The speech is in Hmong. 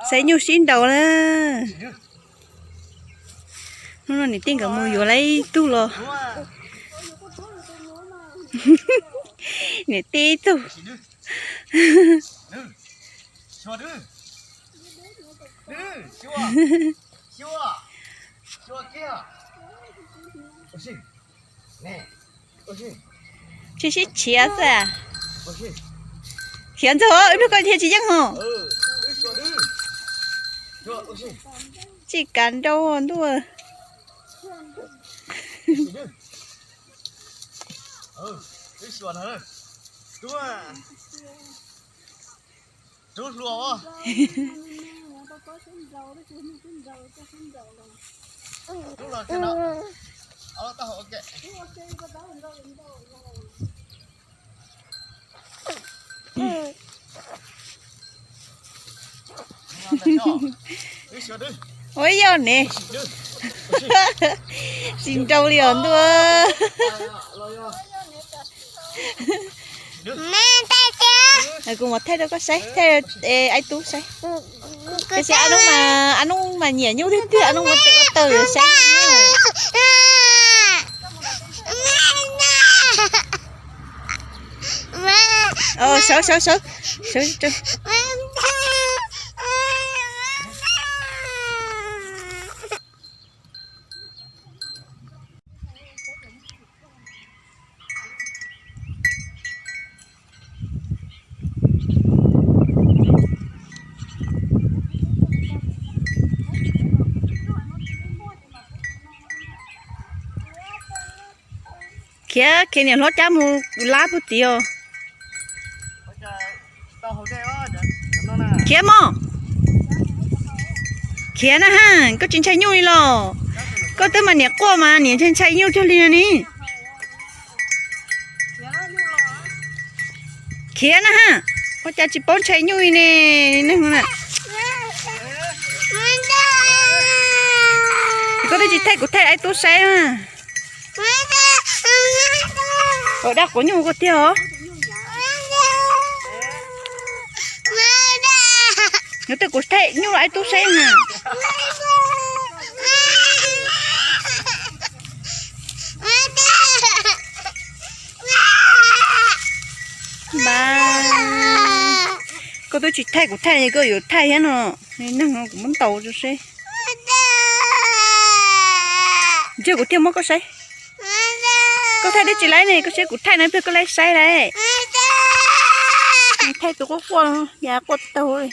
Saib nyuj sib nraus na. Hnub no niam tij nkawd mus yuav lawm ib tug los. Niam tij ib tug. Tsis sib tshiav xwb. Khiav ntxog wb hnub ko thiaj tsis yeej ho. Tsis kav nrau ntuj. Ua yog ne. Tsis nrau li os ntuj. Kuv mus thaij rau koj saib, thaij rau Aib Tub saib. Tab sis Ab Nub mas, Ab Nub mas nyiam nyuj tiag tiag, Ab Nub mas tes ua taw yuav saib nyuj. Sawv sawv sawv sawv. Khiav, khiav niam hlob cab mus lab puag tid os. Khiav mog. Khiav na ha, koj tsis ntshai nyuj li los? Koj twb mas niam quaj mas niam ntshai ntshai nyuj cuag li no ne. Khiav na ha, ua cas tsis paub ntshai nyuj li ne, neeg na. Koj twb tsis thaij kuv thaij Aib Tub saib mas. Ua dab quav nyuj koj tiag os. Nws twb kuv thaij nyuj los Aib Tub saib mas. Koj twb tsis thaij kuv thaij, koj yuav thaij thiab no. Neeg no kuv muab ntaus rau seb. Ntsia kuv thiaj muab koj saib. Koj thaij twb tsis laib ne, koj saib kuv thaij no pliag koj laib saib lauj. Thaij tus quaj quaj, yav quaj taug.